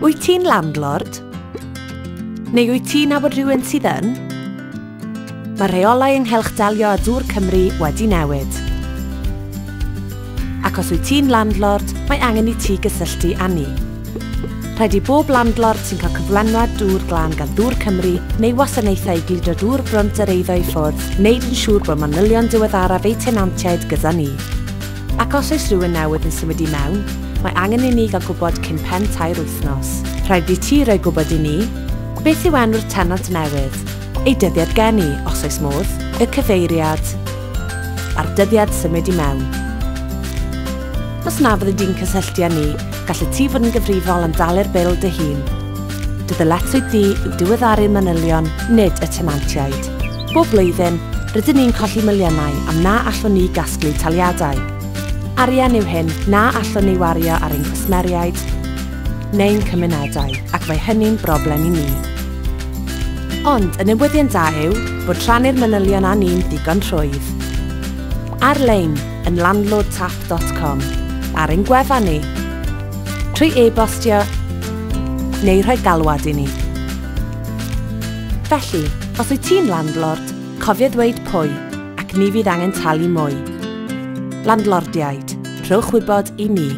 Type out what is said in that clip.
Wyt ti'n landlord? Neu wyt ti'n nabod rhywun sydd yn? Mae rheolau ynghylch delio â Dŵr Cymru wedi newid. Ac os wyt ti'n landlord, mae angen i ti gysylltu â ni. Rhaid i bob landlord sy'n cael cyflenwad dŵr glân gan Ddŵr Cymru neu wasanaethau i gludo dŵr brwnt yr eiddo i ffwrdd wneud yn siŵr bod manylion diweddaraf eu tenantiaid gyda ni. Ac os oes rhywun newydd yn symud i mewn, mae angen i ni gael gwybod cyn pen 3 wythnos. Rhaid i ti roi gwybod i ni beth yw enw'r tenant newydd, ei dyddiad geni, os oes modd, y cyfeiriad, a'r dyddiad symud i mewn. Os na fyddi di'n cysylltu â ni, gallet ti fod yn gyfrifol am dalu'r bil dy hun. Dy ddyletswydd di yw diweddaru'r manylion, nid y tenantiaid. Bob blwyddyn, rydyn ni'n colli miliynau am na allwn ni gasglu taliadau. Arian yw hyn na allwn ni wario ar ein cwsmeriaid neu'n cymunedau, ac mae hynny'n broblem i ni. Ond y newyddion da yw bod rhannu'r manylion â ni'n ddigon rhwydd. Ar-lein yn landlordtap.com, ar ein gwefan ni, trwy e-bostio neu rhoi galwad i ni. Felly, os wyt ti'n landlord, cofia ddweud pwy, ac ni fydd angen talu mwy. Landlordiaid, rhowch wybod i ni.